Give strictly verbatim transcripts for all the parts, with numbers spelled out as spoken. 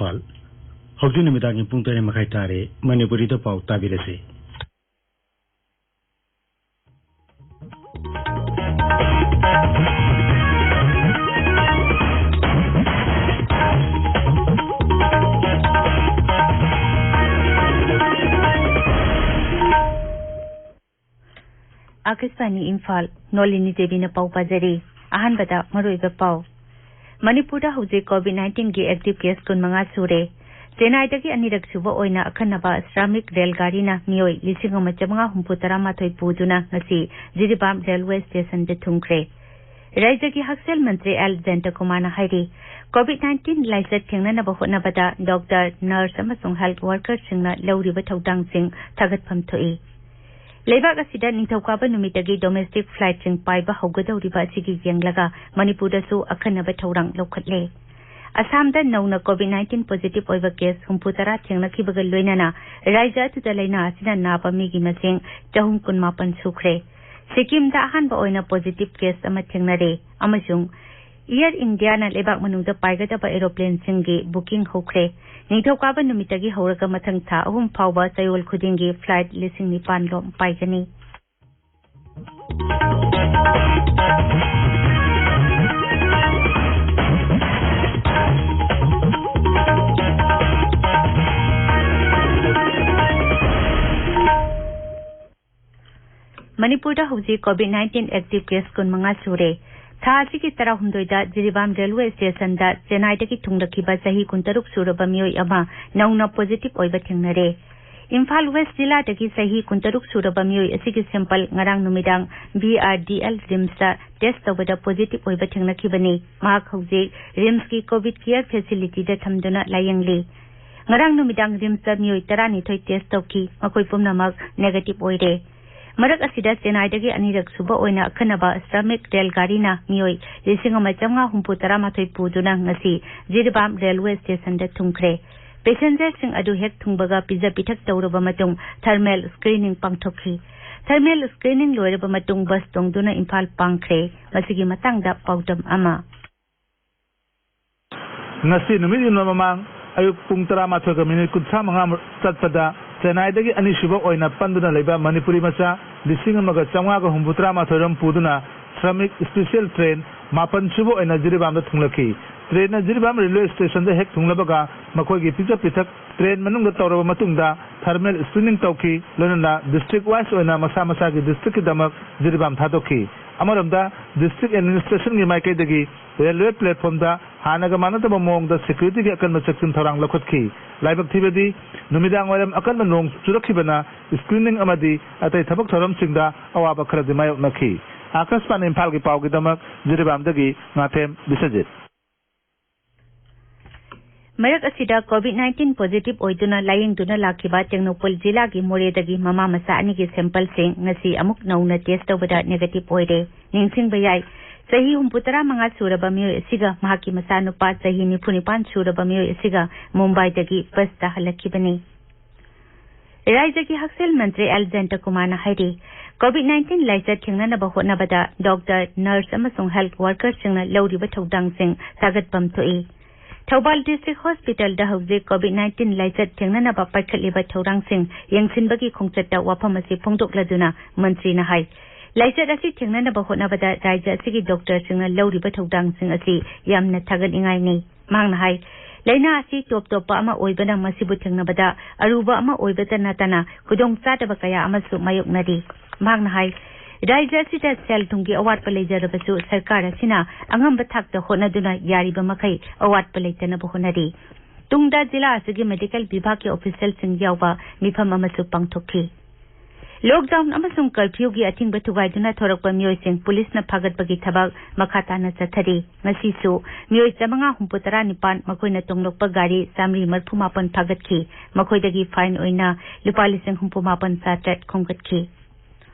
ꯄꯥꯜ꯫ ꯍꯧꯖꯤꯛ ꯅꯨꯃꯤꯗꯥꯡꯒꯤ ꯄꯨꯡ ꯇꯔꯦꯠ ꯃꯈꯥꯏ ꯇꯥꯔꯦ꯫ ꯃꯅꯤꯄꯨꯔꯤꯗ ꯄꯥꯎ ꯇꯥꯕꯤꯔꯁꯤ꯫ ꯑꯥꯀꯥꯁꯕꯥꯅꯤ ꯏꯝꯐꯥꯜ, ꯅꯣꯂꯤꯅꯤ ꯗꯦꯕꯤꯅ ꯄꯥꯎ ꯄꯥꯖꯔꯤ꯫ ꯑꯍꯥꯟꯕꯗ ꯃꯔꯨꯑꯣꯏꯕ ꯄꯥꯎ꯫ ꯃꯅꯤꯄꯨꯔꯗ ꯍꯧꯖꯤꯛ COVID nineteen ꯒꯤ active case ꯀꯨꯟꯃꯉꯥ ꯁꯨꯔꯦ꯫ ꯆꯦꯟꯅꯥꯏꯗꯒꯤ ꯑꯅꯤꯔꯛ ꯁꯨꯕ ꯑꯣꯏꯅ ꯑꯈꯟꯅꯕ ꯁ꯭ꯔꯥꯃꯤꯛ ꯔꯦꯜ ꯒꯥꯔꯤꯅ ꯃꯤꯑꯣꯏ ꯂꯤꯁꯤꯡ ꯑꯃ ꯆꯥꯃꯉꯥ ꯍꯨꯝꯐꯨ ꯇꯔꯥ ꯃꯥꯊꯣꯏ ꯄꯨꯗꯨꯅ ꯉꯁꯤ ꯖꯤꯔꯤꯕꯥꯝ ꯔꯦꯜꯋꯦ ꯁ꯭ꯇꯦꯁꯟꯗ ꯊꯨꯡꯈ꯭ꯔꯦ꯫ ꯔꯥꯖ꯭ꯌꯒꯤ ꯍꯛꯁꯦꯜ ꯃꯟꯇ꯭ꯔꯤ ꯑꯦꯜ ꯖꯌꯟꯇꯀꯨꯃꯥꯔꯅ ꯍꯥꯏꯔꯤ, COVID nineteen ꯂꯥꯏꯆꯠ ꯊꯦꯡꯅꯅꯕ ꯍꯣꯠꯅꯕꯗ ꯗꯣꯛꯇꯔ, ꯅꯔꯁ ꯑꯃꯁꯨꯡ health workerꯁꯤꯡꯅ ꯂꯧꯔꯤꯕ ꯊꯧꯗꯥꯡꯁꯤꯡ ꯊꯥꯒꯠꯐꯝ ꯊꯣꯛꯏ꯫ ꯂꯩꯕꯥꯛ ꯑꯁꯤꯗ ꯅꯤꯡꯊꯧꯀꯥꯕ ꯅꯨꯃꯤꯠꯇꯒꯤ domestic flightꯁꯤꯡ ꯄꯥꯏꯕ ꯍꯧꯒꯗꯧꯔꯤꯕ ꯑꯁꯤꯒꯤ ꯌꯦꯡꯂꯒ ꯃꯅꯤꯄꯨꯔꯗꯁꯨ ꯑꯈꯟꯅꯕ ꯊꯧꯔꯥꯡ ꯂꯧꯈꯠꯂꯦ꯫ ꯑꯁꯥꯝꯗ ꯅꯧꯅ COVID nineteen positive ꯑꯣꯏꯕ case ꯍꯨꯝꯐꯨ ꯇꯔꯥ ꯊꯦꯡꯅꯈꯤꯕꯒ ꯂꯣꯏꯅꯅ ꯔꯥꯖ꯭ꯌ ꯑꯗꯨꯗ ꯂꯥꯏꯅꯥ ꯑꯁꯤꯅ ꯅꯥꯕ ꯃꯤꯒꯤ ꯃꯁꯤꯡ ꯆꯍꯨꯝ ꯀꯨꯟꯃꯥꯄꯟ ꯁꯨꯈ꯭ꯔꯦ꯫ ꯁꯤꯛꯀꯤꯝꯗ ꯑꯍꯥꯟꯕ ꯑꯣꯏꯅ positive case ꯑꯃ ꯊꯦꯡꯅꯔꯦ ꯑꯃꯁꯨꯡ Air Indiaꯅ ꯂꯩꯕꯥꯛ ꯃꯅꯨꯡꯗ ꯄꯥꯏꯒꯗꯕ aeroplaneꯁꯤꯡꯒꯤ booking ꯍꯧꯈ꯭ꯔꯦ꯫ ꯅꯤꯡꯊꯧꯀꯥꯕ ꯅꯨꯃꯤꯠꯇꯒꯤ ꯍꯧꯔꯒ ꯃꯊꯪ ꯊꯥ ꯑꯍꯨꯝ ꯐꯥꯎꯕ ꯆꯌꯣꯜ ꯈꯨꯗꯤꯡꯒꯤ flight ꯂꯤꯁꯤꯡ ꯅꯤꯄꯥꯟ ꯔꯣꯝ ꯄꯥꯏꯒꯅꯤ꯫ ꯃꯅꯤꯄꯨꯔꯗ ꯍꯧꯖꯤꯛ COVID nineteen active case ꯀꯨꯟꯃꯉꯥ ꯁꯨꯔꯦ꯫ ꯊꯥ ꯑꯁꯤꯒꯤ ꯇꯔꯥꯍꯨꯝꯗꯣꯏꯗ ꯖꯤꯔꯤꯕꯥꯝ ꯔꯦꯜꯋꯦ ꯁ꯭ꯇꯦꯁꯟꯗ ꯆꯦꯟꯅꯥꯏꯗꯒꯤ ꯊꯨꯡꯂꯈꯤꯕ ꯆꯍꯤ ꯀꯨꯟꯇꯔꯨꯛ ꯁꯨꯔꯕ ꯃꯤꯑꯣꯏ ꯑꯃ ꯅꯧꯅ positive ꯑꯣꯏꯕ ꯊꯦꯡꯅꯔꯦ꯫ ꯏꯝꯐꯥꯜ ꯋꯦꯁ ꯖꯤꯂꯥꯗꯒꯤ ꯆꯍꯤ ꯀꯨꯟꯇꯔꯨꯛ ꯁꯨꯔꯕ ꯃꯤꯑꯣꯏ ꯑꯁꯤꯒꯤ sample ꯉꯔꯥꯡ ꯅꯨꯃꯤꯗꯥꯡ BRDL RIMSꯇ test ꯇꯧꯕꯗ positive ꯑꯣꯏꯕ ꯊꯦꯡꯅꯈꯤꯕꯅꯤ꯫ ꯃꯍꯥꯛ ꯍꯧꯖꯤꯛ RIMSꯀꯤ COVID care facilityꯗ ꯊꯝꯗꯨꯅ ꯂꯥꯌꯦꯡꯂꯤ꯫ ꯉꯔꯥꯡ ꯅꯨꯃꯤꯗꯥꯡ RIMSꯇ ꯃꯤꯑꯣꯏ ꯇꯔꯥꯅꯤꯊꯣꯏ test ꯇꯧꯈꯤ, ꯃꯈꯣꯏ ꯄꯨꯝꯅꯃꯛ negative ꯑꯣꯏꯔꯦ꯫ ꯃꯔꯛ ꯑꯁꯤꯗ ꯆꯦꯟꯅꯥꯏꯗꯒꯤ ꯑꯅꯤꯔꯛ ꯁꯨꯕ ꯑꯣꯏꯅ ꯑꯈꯟꯅꯕ ꯁ꯭ꯔꯥꯃꯤꯛ ꯔꯦꯜ ꯒꯥꯔꯤꯅ ꯃꯤꯑꯣꯏ ꯂꯤꯁꯤꯡ ꯑꯃ ꯆꯥꯃꯉꯥ ꯍꯨꯝꯐꯨ ꯇꯔꯥ ꯃꯥꯊꯣꯏ ꯄꯨꯗꯨꯅ ꯉꯁꯤ ꯖꯤꯔꯤꯕꯥꯝ ꯔꯦꯜꯋꯦ ꯁ꯭ꯇꯦꯁꯟꯗ ꯊꯨꯡꯈ꯭ꯔꯦ꯫ Passengerꯁꯤꯡ ꯑꯗꯨ ꯍꯦꯛ ꯊꯨꯡꯕꯒ ꯄꯤꯖ ꯄꯤꯊꯛ ꯇꯧꯔꯕ ꯃꯇꯨꯡ thermal screening ꯄꯥꯡꯊꯣꯛꯈꯤ꯫ Thermal screening ꯂꯣꯏꯔꯕ ꯃꯇꯨꯡ bus ꯇꯣꯡꯗꯨꯅ ꯏꯝꯐꯥꯜ ꯄꯥꯡꯈ꯭ꯔꯦ꯫ ꯃꯁꯤꯒꯤ ꯃꯇꯥꯡꯗ ꯄꯥꯎꯗꯝ ꯑꯃ꯫ ꯉꯁꯤ ꯅꯨꯃꯤꯠ ꯌꯨꯡꯂ ꯃꯃꯥꯡ ꯑꯌꯨꯛ ꯄꯨꯡ ꯇꯔꯥꯃꯥꯊꯣꯏꯒ ꯃꯤꯅꯤꯠ ꯀꯨꯟꯊ꯭ꯔꯥ ꯃꯉꯥ ꯆꯠꯄꯗ ꯆꯦꯟꯅꯥꯏꯗꯒꯤ ꯑꯅꯤꯁꯨꯕ ꯑꯣꯏꯅ ꯄꯟꯗꯨꯅ ꯂꯩꯕ ꯃꯅꯤꯄꯨꯔꯤ ꯃꯆꯥ ꯂꯤꯁꯤꯡ ꯑꯃꯒ ꯆꯥꯝꯃꯉꯥꯒ ꯍꯨꯝꯐꯨꯇꯔꯥ ꯃꯥꯊꯣꯏ ꯔꯣꯝ ꯄꯨꯗꯨꯅ ꯁ꯭ꯔꯃꯤꯛ ꯁ꯭ꯄꯦꯁꯤꯌꯦꯜ ꯇ꯭ꯔꯦꯟ ꯃꯥꯄꯟ ꯁꯨꯕ ꯑꯣꯏꯅ ꯖꯤꯔꯤꯕꯥꯝꯗ ꯊꯨꯡꯂꯛꯈꯤ꯫ ꯇ꯭ꯔꯦꯟꯅ ꯖꯤꯔꯤꯕꯥꯝ ꯔꯦꯜꯋꯦ ꯁ꯭ꯇꯦꯁꯟꯗ ꯍꯦꯛ ꯊꯨꯡꯂꯕꯒ ꯃꯈꯣꯏꯒꯤ ꯄꯤꯖ ꯄꯤꯊꯛ ꯇ꯭ꯔꯦꯟ ꯃꯅꯨꯡꯗ ꯇꯧꯔꯕ ꯃꯇꯨꯡꯗ ꯊꯔꯃꯦꯜ ꯁ꯭ꯀ꯭ꯔꯤꯅꯤꯡ ꯇꯧꯈꯤ꯫ ꯂꯣꯏꯅꯅ ꯗꯤꯁꯇ꯭ꯔꯤꯛ ꯋꯥꯏꯁ ꯑꯣꯏꯅ ꯃꯁꯥ ꯃꯁꯥꯒꯤ ꯗꯤꯁꯇ꯭ꯔꯤꯛꯀꯤꯗꯃꯛ ꯖꯤꯔꯤꯕꯥꯝ ꯊꯥꯗꯣꯛꯈꯤ꯫ ꯑꯃꯔꯣꯝꯗ ꯗꯤꯁꯇ꯭ꯔꯤꯛ ꯑꯦꯗꯃꯤꯅꯤꯁꯇ꯭ꯔꯦꯁꯟꯒꯤ ꯃꯥꯏꯀꯩꯗꯒꯤ ꯔꯦꯜꯋꯦ ꯄ꯭ꯂꯦꯠꯐꯣꯝꯗ ꯍꯥꯟꯅꯒ ꯃꯥꯟꯅꯗꯕ ꯃꯑꯣꯡꯗ ꯁꯦꯀ꯭ꯌꯨꯔꯤꯇꯤꯒꯤ ꯑꯀꯟꯕ ꯆꯦꯛꯁꯤꯟ ꯊꯧꯔꯥꯡ ꯂꯧꯈꯠꯈꯤ꯫ ꯂꯥꯏꯕꯛ ꯊꯤꯕꯗꯤ ꯅꯨꯃꯤꯗꯥꯡ ꯋꯥꯏꯔꯝ ꯑꯀꯟꯕ ꯅꯣꯡ ꯆꯨꯔꯛꯈꯤꯕꯅ ꯁ꯭ꯀ꯭ꯔꯤꯅꯤꯡ ꯑꯃꯗꯤ ꯑꯇꯩ ꯊꯕꯛ ꯊꯧꯔꯝꯁꯤꯡꯗ ꯑꯋꯥꯕ ꯈꯔꯗꯤ ꯃꯥꯌꯣꯛꯅꯈꯤ꯫ ꯑꯥꯀꯥꯁꯕꯥꯅꯤ ꯏꯝꯐꯥꯜꯒꯤ ꯄꯥꯎꯒꯤꯗꯃꯛ ꯖꯤꯔꯤꯕꯥꯝꯗꯒꯤ ꯉꯥꯊꯦꯝ ꯕꯤꯁ꯭ꯋꯖꯤꯠ꯫ ꯃꯔꯛ ꯑꯁꯤꯗ ꯀꯣꯚꯤꯗ ꯅꯥꯏꯟꯇꯤꯟ ꯄꯣꯖꯤꯇꯤꯚ ꯑꯣꯏꯗꯨꯅ ꯂꯥꯌꯦꯡꯗꯨꯅ ꯂꯥꯛꯈꯤꯕ ꯇꯦꯡꯅꯧꯄꯜ ꯖꯤꯂꯥꯒꯤ ꯃꯣꯔꯦꯗꯒꯤ ꯃꯃꯥ ꯃꯆꯥ ꯑꯅꯤꯒꯤ ꯁꯦꯝꯄꯜꯁꯤꯡ ꯉꯁꯤ ꯑꯃꯨꯛ ꯅꯧꯅ ꯇꯦꯁ ꯇꯧꯕꯗ ꯅꯦꯒꯦꯇꯤꯚ ꯑꯣꯏꯔꯦ꯫ ꯅꯤꯡꯁꯤꯡꯕ ꯌꯥꯏ, ꯆꯍꯤ ꯍꯨꯝꯐꯨꯇꯔꯥ ꯃꯉꯥ ꯁꯨꯔꯕ ꯃꯤꯑꯣꯏ ꯑꯁꯤꯒ ꯃꯍꯥꯛꯀꯤ ꯃꯆꯥꯅꯨꯄꯥ ꯆꯍꯤ ꯅꯤꯐꯨ ꯅꯤꯄꯥꯟ ꯁꯨꯔꯕ ꯃꯤꯑꯣꯏ ꯑꯁꯤꯒ ꯃꯨꯝꯕꯥꯏꯗꯒꯤ ꯕꯁꯇ ꯍꯜꯂꯛꯈꯤꯕꯅꯤ꯫ ꯔꯥꯖ꯭ꯌꯒꯤ ꯍꯛꯁꯦꯜ ꯃꯟꯇ꯭ꯔꯤ ꯑꯦꯜ ꯖꯌꯟꯇꯀꯨꯃꯥꯔꯅ ꯍꯥꯏꯔꯤ, ꯀꯣꯚꯤꯗ ꯅꯥꯏꯟꯇꯤꯟ ꯂꯥꯏꯆꯠ ꯊꯦꯡꯅꯅꯕ ꯍꯣꯠꯅꯕꯗ ꯗꯣꯛꯇꯔ, ꯅꯔꯁ ꯑꯃꯁꯨꯡ ꯍꯦꯜꯊ ꯋꯥꯔꯀꯔꯁꯤꯡꯅ ꯂꯧꯔꯤꯕ ꯊꯧꯗꯥꯡꯁꯤꯡ ꯊꯥꯒꯠꯐꯝ ꯊꯣꯛꯏ꯫ ꯊꯧꯕꯥꯜ ꯗꯤꯁꯇ꯭ꯔꯤꯛ ꯍꯣꯁꯄꯤꯇꯥꯜꯗ ꯍꯧꯖꯤꯛ ꯀꯣꯚꯤꯗ ꯅꯥꯏꯟꯇꯤꯟ ꯂꯥꯏꯆꯠ ꯊꯦꯡꯅꯅꯕ ꯄꯥꯏꯈꯠꯂꯤꯕ ꯊꯧꯔꯥꯡꯁꯤꯡ ꯌꯦꯡꯁꯤꯟꯕꯒꯤ ꯈꯣꯡꯆꯠꯇ ꯋꯥꯐꯝ ꯑꯁꯤ ꯐꯣꯡꯗꯣꯛꯂꯗꯨꯅ ꯃꯟꯇ꯭ꯔꯤꯅ ꯍꯥꯏ, ꯂꯥꯏꯆꯠ ꯑꯁꯤ ꯊꯦꯡꯅꯅꯕ ꯍꯣꯠꯅꯕꯗ ꯔꯥꯖ꯭ꯌ ꯑꯁꯤꯒꯤ ꯗꯣꯛꯇꯔꯁꯤꯡꯅ ꯂꯧꯔꯤꯕ ꯊꯧꯗꯥꯡꯁꯤꯡ ꯑꯁꯤ ꯌꯥꯝꯅ ꯊꯥꯒꯠꯅꯤꯡꯉꯥꯏꯅꯤ꯫ ꯃꯍꯥꯛꯅ ꯍꯥꯏ, ꯂꯥꯏꯅꯥ ꯑꯁꯤ ꯇꯣꯞ ꯇꯣꯞꯄ ꯑꯃ ꯑꯣꯏꯕꯅ ꯃꯁꯤꯕꯨ ꯊꯦꯡꯅꯕꯗ ꯑꯔꯨꯕ ꯑꯃ ꯑꯣꯏꯕꯇ ꯅꯠꯇꯅ ꯈꯨꯗꯣꯡꯆꯥꯗꯕ ꯀꯌꯥ ꯑꯃꯁꯨ ꯃꯥꯌꯣꯛꯅꯔꯤ꯫ ꯃꯍꯥꯛꯅ ꯍꯥꯏ, ꯔꯥꯖ꯭ꯌ ꯑꯁꯤꯗ ꯁꯦꯜ ꯊꯨꯝꯒꯤ ꯑꯋꯥꯠꯄ ꯂꯩꯖꯔꯕꯁꯨ ꯁꯔꯀꯥꯔ ꯑꯁꯤꯅ ꯑꯉꯝꯕ ꯊꯥꯛꯇ ꯍꯣꯠꯅꯗꯨꯅ ꯌꯥꯔꯤꯕ ꯃꯈꯩ ꯑꯋꯥꯠꯄ ꯂꯩꯇꯅꯕ ꯍꯣꯠꯅꯔꯤ꯫ ꯇꯨꯡꯗ ꯖꯤꯂꯥ ꯑꯁꯤꯒꯤ ꯃꯦꯗꯤꯀꯦꯜ ꯕꯤꯚꯥꯒꯀꯤ ꯑꯣꯐꯤꯁꯤꯌꯦꯜꯁꯤꯡ ꯌꯥꯎꯕ ꯃꯤꯐꯝ ꯑꯃꯁꯨ ꯄꯥꯡꯊꯣꯛꯈꯤ꯫ ꯂꯣꯛꯗꯥꯎꯟ ꯑꯃꯁꯨꯡ ꯀꯔꯐ꯭ꯌꯨꯒꯤ ꯑꯊꯤꯡꯕ ꯊꯨꯒꯥꯏꯗꯨꯅ ꯊꯣꯔꯛꯄ ꯃꯤꯑꯣꯏꯁꯤꯡ ꯄꯨꯂꯤꯁꯅ ꯐꯥꯒꯠꯄꯒꯤ ꯊꯕꯛ ꯃꯈꯥ ꯇꯥꯅ ꯆꯠꯊꯔꯤ꯫ ꯉꯁꯤꯁꯨ ꯃꯤꯑꯣꯏ ꯆꯥꯃꯉꯥ ꯍꯨꯝꯐꯨꯇꯔꯥ ꯅꯤꯄꯥꯟ, ꯃꯈꯣꯏꯅ ꯇꯣꯡꯂꯛꯄ ꯒꯥꯔꯤ ꯆꯥꯃꯔꯤ ꯃꯔꯤꯐꯨ ꯃꯥꯄꯟ ꯐꯥꯒꯠꯈꯤ꯫ ꯃꯈꯣꯏꯗꯒꯤ ꯐꯥꯏꯟ ꯑꯣꯏꯅ ꯂꯨꯄꯥ ꯂꯤꯁꯤꯡ ꯍꯨꯝꯐꯨ ꯃꯥꯄꯟ ꯆꯥꯇ꯭ꯔꯦꯠ ꯈꯣꯝꯒꯠꯈꯤ꯫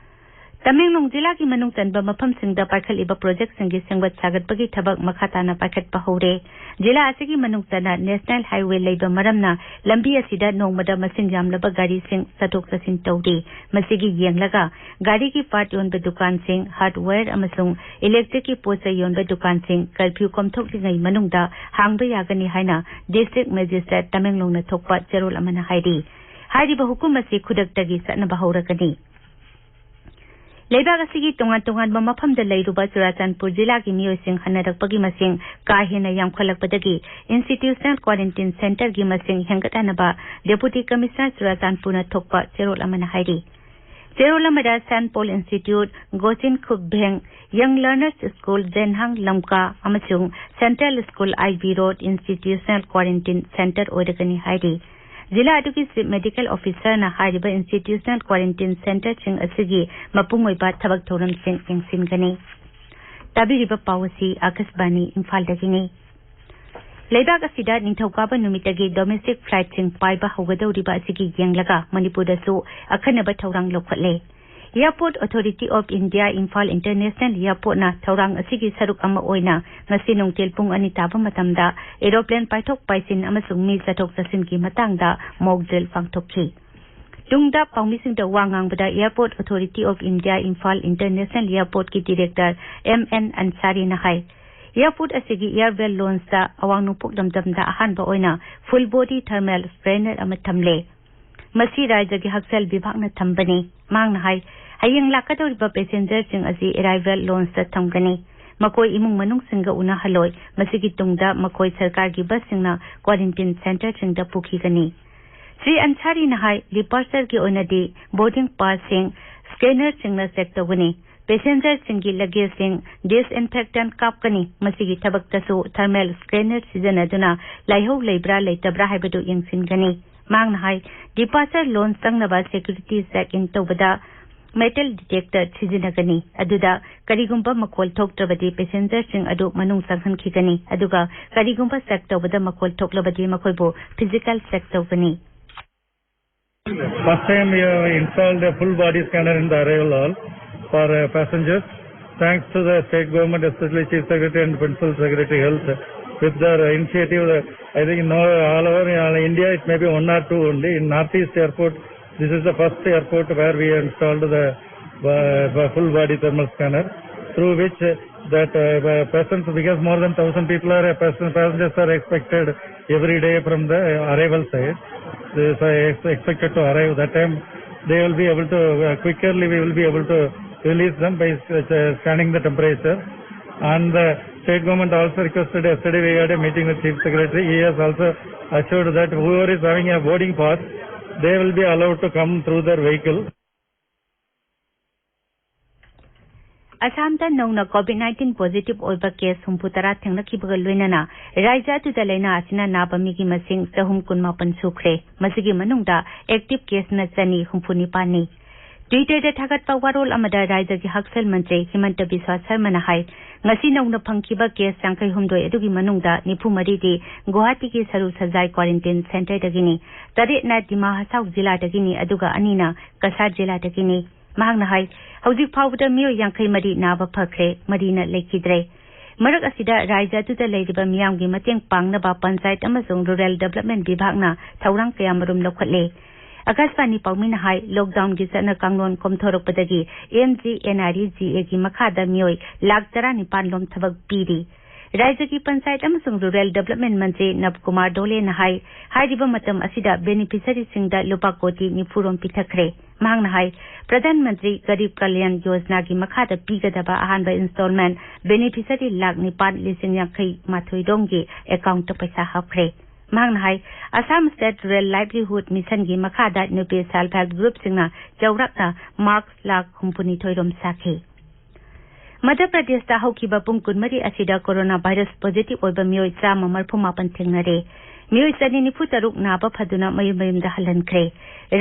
ꯇꯃꯦꯡꯂꯣꯡ ꯖꯤꯂꯥꯒꯤ ꯃꯅꯨꯡ ꯆꯟꯕ ꯃꯐꯝꯁꯤꯡꯗ ꯄꯥꯏꯈꯠꯂꯤꯕ ꯄ꯭ꯔꯣꯖꯦꯛꯁꯤꯡꯒꯤ ꯁꯦꯝꯒꯠ ꯁꯥꯒꯠꯄꯒꯤ ꯊꯕꯛ ꯃꯈꯥ ꯇꯥꯅ ꯄꯥꯏꯈꯠꯄ ꯍꯧꯔꯦ꯫ ꯖꯤꯂꯥ ꯑꯁꯤꯒꯤ ꯃꯅꯨꯡ ꯆꯟꯅ ꯅꯦꯁꯅꯦꯜ ꯍꯥꯏꯋꯦ ꯂꯩꯕ ꯃꯔꯝꯅ ꯂꯝꯕꯤ ꯑꯁꯤꯗ ꯅꯣꯡꯃꯗ ꯃꯁꯤꯡ ꯌꯥꯝꯂꯕ ꯒꯥꯔꯤꯁꯤꯡ ꯆꯠꯊꯣꯛ ꯆꯠꯁꯤꯟ ꯇꯧꯔꯤ꯫ ꯃꯁꯤꯒꯤ ꯌꯦꯡꯂꯒ ꯒꯥꯔꯤꯒꯤ ꯄꯥꯔꯠ ꯌꯣꯟꯕ ꯗꯨꯀꯥꯟꯁꯤꯡ, ꯍꯥꯔꯗꯋꯦꯌꯔ ꯑꯃꯁꯨꯡ ꯏꯂꯦꯛꯇ꯭ꯔꯤꯛꯀꯤ ꯄꯣꯠ ꯆꯩ ꯌꯣꯟꯕ ꯗꯨꯀꯥꯟꯁꯤꯡ ꯀꯔꯐ꯭ꯌꯨ ꯀꯣꯝꯊꯣꯛꯂꯤꯉꯩ ꯃꯅꯨꯡꯗ ꯍꯥꯡꯕ ꯌꯥꯒꯅꯤ ꯍꯥꯏꯅ ꯗꯤꯁꯇ꯭ꯔꯤꯛ ꯃꯦꯖꯤꯁꯇ꯭ꯔꯦꯠ ꯇꯃꯦꯡꯂꯣꯡꯅ ꯊꯣꯛꯄ ꯆꯦꯔꯣꯜ ꯑꯃꯅ ꯍꯥꯏꯔꯤ꯫ ꯍꯥꯏꯔꯤꯕ ꯍꯨꯀꯨꯝ ꯑꯁꯤ ꯈꯨꯗꯛꯇꯒꯤ ꯆꯠꯅꯕ ꯍꯧꯔꯒꯅꯤ꯫ ꯂꯩꯕꯥꯛ ꯑꯁꯤꯒꯤ ꯇꯣꯉꯥꯟ ꯇꯣꯉꯥꯟꯕ ꯃꯐꯝꯗ ꯂꯩꯔꯨꯕ ꯆꯨꯔꯥꯆꯥꯟꯄꯨꯔ ꯖꯤꯂꯥꯒꯤ ꯃꯤꯑꯣꯏꯁꯤꯡ ꯍꯟꯅꯔꯛꯄꯒꯤ ꯃꯁꯤꯡ ꯀꯥ ꯍꯦꯟꯅ ꯌꯥꯝꯈꯠꯂꯛꯄꯗꯒꯤ institutional quarantine centreꯒꯤ ꯃꯁꯤꯡ ꯍꯦꯟꯒꯠꯍꯟꯅꯕ Deputy Commissioner ꯆꯨꯔꯥꯆꯥꯟꯄꯨꯔꯅ ꯊꯣꯛꯄ ꯆꯦꯔꯣꯜ ꯑꯃꯅ ꯍꯥꯏꯔꯤ꯫ ꯆꯦꯔꯣꯜ ꯑꯃꯗ Saint Paul Institute, Gochin Khukbeng, Young Learners School, Zenhang Lamka ꯑꯃꯁꯨꯡ Central School, I B Road institutional quarantine centre ꯑꯣꯏꯔꯒꯅꯤ ꯍꯥꯏꯔꯤ꯫ ꯖꯤꯂꯥ ꯑꯗꯨꯒꯤ Chief Medical Officerꯅ ꯍꯥꯏꯔꯤꯕ institutional quarantine centreꯁꯤꯡ ꯑꯁꯤꯒꯤ ꯃꯄꯨꯡ ꯑꯣꯏꯕ ꯊꯕꯛ ꯊꯧꯔꯝꯁꯤꯡ ꯌꯦꯡꯁꯤꯟꯒꯅꯤ꯫ ꯇꯥꯕꯤꯔꯤꯕ ꯄꯥꯎ ꯑꯁꯤ ꯑꯥꯀꯥꯁꯕꯥꯅꯤ ꯏꯝꯐꯥꯜꯗꯒꯤꯅꯤ꯫ ꯂꯩꯕꯥꯛ ꯑꯁꯤꯗ ꯅꯤꯡꯊꯧꯀꯥꯕ ꯅꯨꯃꯤꯠꯇꯒꯤ domestic flightꯁꯤꯡ ꯄꯥꯏꯕ ꯍꯧꯒꯗꯧꯔꯤꯕ ꯑꯁꯤꯒꯤ ꯌꯦꯡꯂꯒ ꯃꯅꯤꯄꯨꯔꯗꯁꯨ ꯑꯈꯟꯅꯕ ꯊꯧꯔꯥꯡ ꯂꯧꯈꯠꯂꯦ꯫ Airport Authority of India Imphal International Airportꯅ ꯊꯧꯔꯥꯡ ꯑꯁꯤꯒꯤ ꯁꯔꯨꯛ ꯑꯃ ꯑꯣꯏꯅ ꯉꯁꯤ ꯅꯨꯡꯊꯤꯜ ꯄꯨꯡ ꯑꯅꯤ ꯇꯥꯕ ꯃꯇꯝꯗ aeroplane ꯄꯥꯏꯊꯣꯛ ꯄꯥꯏꯁꯤꯟ ꯑꯃꯁꯨꯡ ꯃꯤ ꯆꯠꯊꯣꯛ ꯆꯠꯁꯤꯟꯒꯤ ꯃꯇꯥꯡꯗ mock drill ꯄꯥꯡꯊꯣꯛꯈꯤ꯫ ꯇꯨꯡꯗ ꯄꯥꯎꯃꯤꯁꯤꯡꯗ ꯋꯥ ꯉꯥꯡꯕꯗ Airport Authority of India Imphal International Airportꯀꯤ Director M N Ansariꯅ high, airport ꯑꯁꯤꯒꯤ airwell loungeꯇ ꯑꯋꯥꯡ ꯅꯣꯡꯄꯣꯛ ꯂꯝꯗꯝꯗ ꯑꯍꯥꯟꯕ ꯑꯣꯏꯅ full body thermal scanner ꯑꯃ ꯊꯝꯂꯦ꯫ ꯃꯁꯤ ꯔꯥꯖ꯭ꯌꯒꯤ ꯍꯛꯁꯦꯜ ꯕꯤꯚꯥꯒꯅ ꯊꯝꯕꯅꯤ꯫ ꯃꯍꯥꯛꯅ ꯍꯥꯏ, ꯍꯌꯦꯡ ꯂꯥꯛꯀꯗꯧꯔꯤꯕ passengerꯁꯤꯡ ꯑꯁꯤ arrival loungeꯇ ꯊꯝꯒꯅꯤ꯫ ꯃꯈꯣꯏ ꯏꯃꯨꯡ ꯃꯅꯨꯡꯁꯤꯡꯒ ꯎꯅꯍꯜꯂꯣꯏ꯫ ꯃꯁꯤꯒꯤ ꯇꯨꯡꯗ ꯃꯈꯣꯏ ꯁꯔꯀꯥꯔꯒꯤ busꯁꯤꯡꯅ quarantine centreꯁꯤꯡꯗ ꯄꯨꯈꯤꯒꯅꯤ꯫ ꯁ꯭ꯔꯤ ꯑꯟꯁꯥꯔꯤꯅ ꯍꯥꯏ, departureꯒꯤ ꯑꯣꯏꯅꯗꯤ boarding passꯁꯤꯡ scannerꯁꯤꯡꯅ check ꯇꯧꯒꯅꯤ꯫ Passengerꯁꯤꯡꯒꯤ luggageꯁꯤꯡ disinfectant ꯀꯥꯞꯀꯅꯤ꯫ ꯃꯁꯤꯒꯤ ꯊꯕꯛꯇꯁꯨ thermal scanner ꯁꯤꯖꯤꯟꯅꯗꯨꯅ ꯂꯥꯏꯍꯧ ꯂꯩꯕ꯭ꯔꯥ ꯂꯩꯇꯕ꯭ꯔꯥ ꯍꯥꯏꯕꯗꯨ ꯌꯦꯡꯁꯤꯟꯒꯅꯤ꯫ ꯃꯍꯥꯛꯅ ꯍꯥꯏ, departure lounge ꯆꯪꯅꯕ security check-in ꯇꯧꯕꯗ metal detector ꯁꯤꯖꯤꯟꯅꯒꯅꯤ꯫ ꯑꯗꯨꯗ ꯀꯔꯤꯒꯨꯝꯕ ꯃꯈꯣꯜ ꯊꯣꯛꯇ꯭ꯔꯕꯗꯤ passengerꯁꯤꯡ ꯑꯗꯨ ꯃꯅꯨꯡ ꯆꯪꯍꯟꯈꯤꯒꯅꯤ꯫ ꯑꯗꯨꯒ ꯀꯔꯤꯒꯨꯝꯕ check ꯇꯧꯕꯗ ꯃꯈꯣꯜ ꯊꯣꯛꯂꯕꯗꯤ ꯃꯈꯣꯏꯕꯨ physical check ꯇꯧꯒꯅꯤ꯫ First time we have installed a full body scanner in the arrival hall. for uh, passengers. Thanks to the state government, especially Chief Secretary and Principal Secretary Health, with their initiative. Uh, I think in all, all over uh, India, it may be one or two only. In Northeast Airport, this is the first airport where we installed the uh, full body thermal scanner, through which uh, that uh, persons, because more than thousand people are uh, person, passengers are expected every day from the arrival side. They are ex- expected to arrive. That time they will be able to uh, quickly we will be able to release them by uh, scanning the temperature. And the state government also requested, yesterday we had a meeting with Chief Secretary. He has also assured that whoever is having a boarding pass, they will be allowed to come through their vehicle. ꯑꯁꯥꯝꯗ ꯅꯧꯅ COVID nineteen positive ꯑꯣꯏꯕ case ꯍꯨꯝꯐꯨ ꯇꯔꯥ ꯊꯦꯡꯅꯈꯤꯕꯒ ꯂꯣꯏꯅꯅ ꯔꯥꯖ꯭ꯌ ꯑꯗꯨꯗ ꯂꯥꯏꯅꯥ ꯑꯁꯤꯅ ꯅꯥꯕ ꯃꯤꯒꯤ ꯃꯁꯤꯡ ꯆꯍꯨꯝ ꯀꯨꯟꯃꯥꯄꯟ ꯁꯨꯈ꯭ꯔꯦ꯫ ꯃꯁꯤꯒꯤ ꯃꯅꯨꯡꯗ ꯑꯦꯛꯇꯤꯚ ꯀꯦꯁꯅ ꯆꯅꯤ ꯍꯨꯝꯐꯨ ꯅꯤꯄꯥꯟꯅꯤ꯫ ꯇ꯭ꯋꯤꯇꯔꯗ ꯊꯥꯒꯠꯄ ꯋꯥꯔꯣꯜ ꯑꯃꯗ ꯔꯥꯖ꯭ꯌꯒꯤ ꯍꯛꯁꯦꯜ ꯃꯟꯇ꯭ꯔꯤ ꯍꯤꯃꯟꯇ ꯕꯤꯁ꯭ꯋꯥ ꯁꯔꯃꯅ ꯍꯥꯏ, ꯉꯁꯤ ꯅꯧꯅ ꯐꯪꯈꯤꯕ ꯀꯦꯁ ꯌꯥꯡꯈꯩ ꯍꯨꯝꯗꯣꯏ ꯑꯗꯨꯒꯤ ꯃꯅꯨꯡꯗ ꯅꯤꯐꯨ ꯃꯔꯤꯗꯤ ꯒꯨꯋꯥꯍꯥꯇꯤꯒꯤ ꯁꯔꯨ ꯁꯖꯥꯏ ꯀ꯭ꯋꯥꯔꯦꯟꯇꯤꯟ ꯁꯦꯟꯇꯔꯗꯒꯤꯅꯤ꯫ ꯇꯔꯦꯠꯅ ꯗꯤꯃꯥ ꯍꯁꯥꯎ ꯖꯤꯂꯥꯗꯒꯤꯅꯤ, ꯑꯗꯨꯒ ꯑꯅꯤꯅ ꯀꯁꯥꯔ ꯖꯤꯂꯥꯗꯒꯤꯅꯤ꯫ ꯃꯍꯥꯛꯅ ꯍꯥꯏ, ꯍꯧꯖꯤꯛ ꯐꯥꯎꯕꯗ ꯃꯤꯑꯣꯏ ꯌꯥꯡꯈꯩ ꯃꯔꯤ ꯅꯥꯕ ꯐꯈ꯭ꯔꯦ, ꯃꯔꯤꯅ ꯂꯩꯈꯤꯗ꯭ꯔꯦ꯫ ꯃꯔꯛ ꯑꯁꯤꯗ ꯔꯥꯖ꯭ꯌ ꯑꯗꯨꯗ ꯂꯩꯔꯤꯕ ꯃꯤꯌꯥꯝꯒꯤ ꯃꯇꯦꯡ ꯄꯥꯡꯅꯕ ꯄꯟꯆꯥꯌꯠ ꯑꯃꯁꯨꯡ ꯔꯨꯔꯦꯜ ꯗꯤꯚꯂꯞꯃꯦꯟ ꯕꯤꯚꯥꯒꯅ ꯊꯧꯔꯥꯡ ꯀꯌꯥꯃꯔꯨꯝ ꯂꯧꯈꯠꯂꯦ꯫ ꯑꯀꯥꯁꯕꯥꯅꯤ ꯄꯥꯎꯃꯤꯅ ꯍꯥꯏ, ꯂꯣꯛꯗꯥꯎꯟꯒꯤ ꯆꯠꯅ ꯀꯥꯡꯂꯣꯟ ꯀꯣꯝꯊꯣꯔꯛꯄꯗꯒꯤ M G N R E G ꯑꯦꯒꯤ ꯃꯈꯥꯗ ꯃꯤꯑꯣꯏ ꯂꯥꯈ ꯇꯔꯥꯅꯤꯄꯥꯟ ꯂꯣꯝ ꯊꯕꯛ ꯄꯤꯔꯤ꯫ ꯔꯥꯖ꯭ꯌꯒꯤ ꯄꯟꯆꯥꯌꯠ ꯑꯃꯁꯨꯡ ꯔꯨꯔꯦꯜ ꯗꯤꯚꯂꯞꯃꯦꯟ ꯃꯟꯇ꯭ꯔꯤ ꯅꯕꯀꯨꯃꯥꯔ ꯗꯣꯂꯦꯅ ꯍꯥꯏ, ꯍꯥꯏꯔꯤꯕ ꯃꯇꯝ ꯑꯁꯤꯗ ꯕꯦꯅꯤꯐꯤꯁꯔꯤꯁꯤꯡꯗ ꯂꯨꯄꯥ ꯀꯣꯇꯤ ꯅꯤꯐꯨ ꯔꯣꯝ ꯄꯤꯊꯈ꯭ꯔꯦ꯫ ꯃꯍꯥꯛꯅ ꯍꯥꯏ, ꯄ꯭ꯔꯙꯥꯟ ꯃꯟꯇ꯭ꯔꯤ ꯒꯔꯤꯕ ꯀꯂꯌꯥꯟ ꯌꯣꯖꯅꯥꯒꯤ ꯃꯈꯥꯗ ꯄꯤꯒꯗꯕ ꯑꯍꯥꯟꯕ ꯏꯟꯁꯇꯣꯜꯃꯦꯟ ꯕꯦꯅꯤꯐꯤꯁꯔꯤ ꯂꯥꯈ ꯅꯤꯄꯥꯟ ꯂꯤꯁꯤꯡ ꯌꯥꯡꯈꯩ ꯃꯥꯊꯣꯏ ꯔꯣꯝꯒꯤ ꯑꯦꯀꯥꯎꯟꯠꯇ ꯄꯩꯁꯥ ꯍꯥꯞꯈ꯭ꯔꯦ꯫ ꯃꯍꯥꯛꯅ ꯍꯥꯏ, ꯑꯁꯥꯝ ꯁ꯭ꯇꯦꯠ ꯔꯨꯔꯦꯜ ꯂꯥꯏꯚꯂꯤꯍꯨꯗ ꯃꯤꯁꯟꯒꯤ ꯃꯈꯥꯗ ꯅꯨꯄꯤ ꯁꯦꯜꯐ ꯍꯦꯜꯞ ꯒ꯭ꯔꯨꯞꯁꯤꯡꯅ ꯆꯥꯎꯔꯥꯛꯅ ꯃꯥꯁꯛ ꯂꯥꯈ ꯍꯨꯝꯐꯨꯅꯤꯊꯣꯏ ꯔꯣꯝ ꯁꯥꯈꯤ꯫ ꯃꯙ꯭ꯌ ꯄ꯭ꯔꯗꯦꯁꯇ ꯍꯧꯈꯤꯕ ꯄꯨꯡ ꯀꯨꯟꯃꯔꯤ ꯑꯁꯤꯗ ꯀꯣꯔꯣꯅꯥ ꯚꯥꯏꯔꯁ ꯄꯣꯖꯤꯇꯤꯚ ꯑꯣꯏꯕ ꯃꯤꯑꯣꯏ ꯆꯥꯝꯃ ꯃꯔꯤꯐꯨ ꯃꯥꯄꯟ ꯊꯦꯡꯅꯔꯦ꯫ ꯃꯤꯑꯣꯏ ꯆꯅꯤ ꯅꯤꯐꯨ ꯇꯔꯨꯛ ꯅꯥꯕ ꯐꯗꯨꯅ ꯃꯌꯨꯝ ꯃꯌꯨꯝꯗ ꯍꯜꯍꯟꯈ꯭ꯔꯦ꯫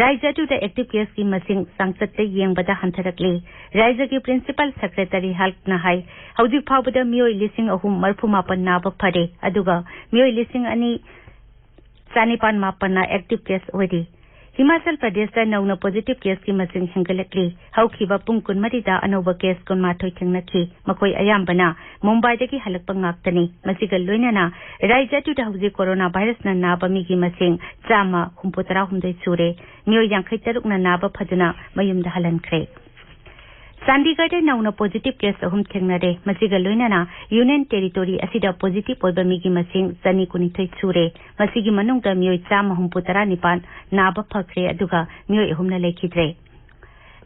ꯔꯥꯖ꯭ꯌ ꯑꯗꯨꯗ ꯑꯦꯛꯇꯤꯚ ꯀꯦꯁꯀꯤ ꯃꯁꯤꯡ ꯆꯥꯡꯆꯠꯇ ꯌꯦꯡꯕꯗ ꯍꯟꯊꯔꯛꯂꯤ꯫ ꯔꯥꯖ꯭ꯌꯒꯤ ꯄ꯭ꯔꯤꯟꯁꯤꯄꯥꯜ ꯁꯦꯀ꯭ꯔꯦꯇꯔꯤ ꯍꯦꯜꯊꯅ ꯍꯥꯏ, ꯍꯧꯖꯤꯛ ꯐꯥꯎꯕꯗ ꯃꯤꯑꯣꯏ ꯂꯤꯁꯤꯡ ꯑꯍꯨꯝ ꯃꯔꯤꯐꯨ ꯃꯥꯄꯟ ꯅꯥꯕ ꯐꯔꯦ, ꯑꯗꯨꯒ ꯃꯤꯑꯣꯏ ꯂꯤꯁꯤꯡ ꯑꯅꯤ ꯆꯥꯅꯤꯄꯥꯟ ꯃꯥꯄꯟꯅ ꯑꯦꯛꯇꯤꯚ ꯀꯦꯁ ꯑꯣꯏꯔꯤ꯫ ꯍꯤꯃꯥꯆꯜ ꯄ꯭ꯔꯗꯦꯁꯇ ꯅꯧꯅ ꯄꯣꯖꯤꯇꯤꯚ ꯀꯦꯁꯀꯤ ꯃꯁꯤꯡ ꯍꯦꯟꯒꯠꯂꯛꯂꯤ꯫ ꯍꯧꯈꯤꯕ ꯄꯨꯡ ꯀꯨꯟꯃꯔꯤꯗ ꯑꯅꯧꯕ ꯀꯦꯁ ꯀꯨꯟꯃꯥꯊꯣꯏ ꯊꯦꯡꯅꯈꯤ꯫ ꯃꯈꯣꯏ ꯑꯌꯥꯝꯕꯅ ꯃꯨꯝꯕꯥꯏꯗꯒꯤ ꯍꯜꯂꯛꯄ ꯉꯥꯛꯇꯅꯤ꯫ ꯃꯁꯤꯒ ꯂꯣꯏꯅꯅ ꯔꯥꯖ꯭ꯌ ꯑꯗꯨꯗ ꯍꯧꯖꯤꯛ ꯀꯣꯔꯣꯅꯥ ꯚꯥꯏꯔꯁꯅ ꯅꯥꯕ ꯃꯤꯒꯤ ꯃꯁꯤꯡ ꯆꯥꯝꯃ ꯍꯨꯝꯐꯨꯇꯔꯥ ꯍꯨꯝꯗꯣꯏ ꯁꯨꯔꯦ꯫ ꯃꯤꯑꯣꯏ ꯌꯥꯡꯈꯩ ꯇꯔꯨꯛꯅ ꯅꯥꯕ ꯐꯗꯨꯅ ꯃꯌꯨꯝꯗ ꯍꯜꯍꯟꯈ꯭ꯔꯦ꯫ ꯆꯥꯟꯗꯤꯒꯔꯗ ꯅꯧꯅ ꯄꯣꯖꯤꯇꯤꯚ ꯀꯦꯁ ꯑꯍꯨꯝ ꯊꯦꯡꯅꯔꯦ꯫ ꯃꯁꯤꯒ ꯂꯣꯏꯅꯅ ꯌꯨꯅꯤꯌꯟ ꯇꯦꯔꯤꯇꯣꯔꯤ ꯑꯁꯤꯗ ꯄꯣꯖꯤꯇꯤꯚ ꯑꯣꯏꯕ ꯃꯤꯒꯤ ꯃꯁꯤꯡ ꯆꯅꯤ ꯀꯨꯟꯅꯤꯊꯣꯏ ꯁꯨꯔꯦ꯫ ꯃꯁꯤꯒꯤ ꯃꯅꯨꯡꯗ ꯃꯤꯑꯣꯏ ꯆꯥꯝꯃ ꯍꯨꯝꯐꯨꯇꯔꯥ ꯅꯤꯄꯥꯟ ꯅꯥꯕ ꯐꯈ꯭ꯔꯦ, ꯑꯗꯨꯒ ꯃꯤꯑꯣꯏ ꯑꯍꯨꯝꯅ ꯂꯩꯈꯤꯗ꯭ꯔꯦ꯫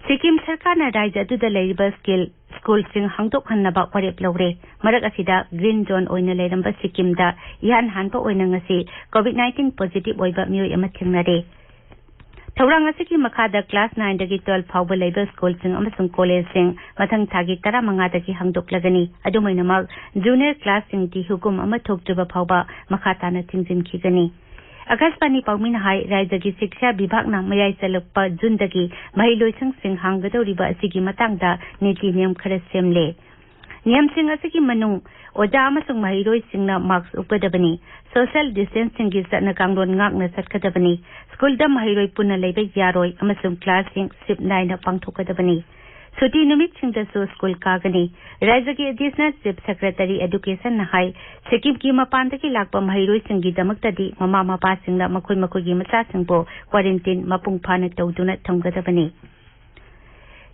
ꯁꯤꯛꯀꯤꯝ ꯁꯔꯀꯥꯔꯅ ꯔꯥꯖ꯭ꯌ ꯑꯗꯨꯗ ꯂꯩꯔꯤꯕ ꯁ꯭ꯀꯤꯜ, ꯁ꯭ꯀꯨꯜꯁꯤꯡ ꯍꯥꯡꯗꯣꯛꯍꯟꯅꯕ ꯋꯥꯔꯦꯞ ꯂꯧꯔꯦ꯫ ꯃꯔꯛ ꯑꯁꯤꯗ ꯒ꯭ꯔꯤꯟ ꯖꯣꯟ ꯑꯣꯏꯅ ꯂꯩꯔꯝꯕ ꯁꯤꯛꯀꯤꯝꯗ ꯏꯍꯥꯟ ꯍꯥꯟꯕ ꯑꯣꯏꯅ ꯉꯁꯤ ꯀꯣꯚꯤꯗ ꯅꯥꯏꯟꯇꯤꯟ ꯄꯣꯖꯤꯇꯤꯚ ꯑꯣꯏꯕ ꯃꯤꯑꯣꯏ ꯑꯃ ꯊꯦꯡꯅꯔꯦ꯫ ꯊꯧꯔꯥꯡ ꯑꯁꯤꯒꯤ ꯃꯈꯥꯗ ꯀ꯭ꯂꯥꯁ ꯅꯥꯏꯟꯗꯒꯤ ꯇꯨꯋꯦꯜꯐ ꯐꯥꯎꯕ ꯂꯩꯕ ꯁ꯭ꯀꯨꯜꯁꯤꯡ ꯑꯃꯁꯨꯡ ꯀꯣꯂꯦꯖꯁꯤꯡ ꯃꯊꯪ ꯊꯥꯒꯤ ꯇꯔꯥꯃꯉꯥꯗꯒꯤ ꯍꯥꯡꯗꯣꯛꯂꯒꯅꯤ꯫ ꯑꯗꯨꯝ ꯑꯣꯏꯅꯃꯛ, ꯖꯨꯅꯤꯌꯔ ꯀ꯭ꯂꯥꯁꯁꯤꯡꯗꯤ ꯍꯨꯀꯨꯝ ꯑꯃ ꯊꯣꯛꯇ꯭ꯔꯤꯕ ꯐꯥꯎꯕ ꯃꯈꯥ ꯇꯥꯅ ꯊꯤꯡꯖꯤꯟꯈꯤꯒꯅꯤ꯫ ꯑꯀꯥꯁꯕꯥꯅꯤ ꯄꯥꯎꯃꯤꯅ ꯍꯥꯏ, ꯔꯥꯖ꯭ꯌꯒꯤ ꯁꯤꯛꯁꯥ ꯕꯤꯚꯥꯒꯅ ꯃꯌꯥꯏ ꯆꯜꯂꯛꯄ ꯖꯨꯟꯗꯒꯤ ꯃꯍꯩꯂꯣꯏꯁꯪꯁꯤꯡ ꯍꯥꯡꯒꯗꯧꯔꯤꯕ ꯑꯁꯤꯒꯤ ꯃꯇꯥꯡꯗ ꯅꯤꯇꯤ ꯅꯤꯌꯝ ꯈꯔ ꯁꯦꯝꯂꯦ꯫ ꯅꯤꯌꯝꯁꯤꯡ ꯑꯁꯤꯒꯤ ꯃꯅꯨꯡ ꯑꯣꯖꯥ ꯑꯃꯁꯨꯡ ꯃꯍꯩꯔꯣꯏꯁꯤꯡꯅ ꯃꯥꯁ꯭ꯛ ꯎꯞꯀꯗꯕꯅꯤ, ꯁꯣꯁꯤꯌꯦꯜ ꯗꯤꯁꯇꯦꯟꯁꯤꯡꯒꯤ ꯆꯠꯅ ꯀꯥꯡꯂꯣꯟ ꯉꯥꯛꯅ ꯆꯠꯀꯗꯕꯅꯤ, ꯁ꯭ꯀꯨꯜꯗ ꯃꯍꯩꯔꯣꯏ ꯄꯨꯟꯅ ꯂꯩꯕ ꯌꯥꯔꯣꯏ ꯑꯃꯁꯨꯡ ꯀ꯭ꯂꯥꯁꯁꯤꯡ ꯁꯤꯞ ꯅꯥꯏꯅ ꯄꯥꯡꯊꯣꯛꯀꯗꯕꯅꯤ꯫ ꯁꯨꯇꯤ ꯅꯨꯃꯤꯠꯁꯤꯡꯗꯁꯨ ꯁ꯭ꯀꯨꯜ ꯀꯥꯒꯅꯤ꯫ ꯔꯥꯖ꯭ꯌꯒꯤ ꯑꯦꯗꯤꯁꯅꯦꯜ ꯆꯤꯐ ꯁꯦꯀ꯭ꯔꯦꯇꯔꯤ ꯑꯦꯗꯨꯀꯦꯁꯟꯅ ꯍꯥꯏ, ꯁꯤꯛꯀꯤꯝꯒꯤ ꯃꯄꯥꯟꯗꯒꯤ ꯂꯥꯛꯄ ꯃꯍꯩꯔꯣꯏꯁꯤꯡꯒꯤꯗꯃꯛꯇꯗꯤ ꯃꯃꯥ ꯃꯄꯥꯁꯤꯡꯅ ꯃꯈꯣꯏ ꯃꯈꯣꯏꯒꯤ ꯃꯆꯥꯁꯤꯡꯕꯨ ꯀ꯭ꯋꯥꯔꯦꯟꯇꯤꯟ ꯃꯄꯨꯡ ꯐꯥꯅ ꯇꯧꯗꯨꯅ ꯊꯝꯒꯗꯕꯅꯤ꯫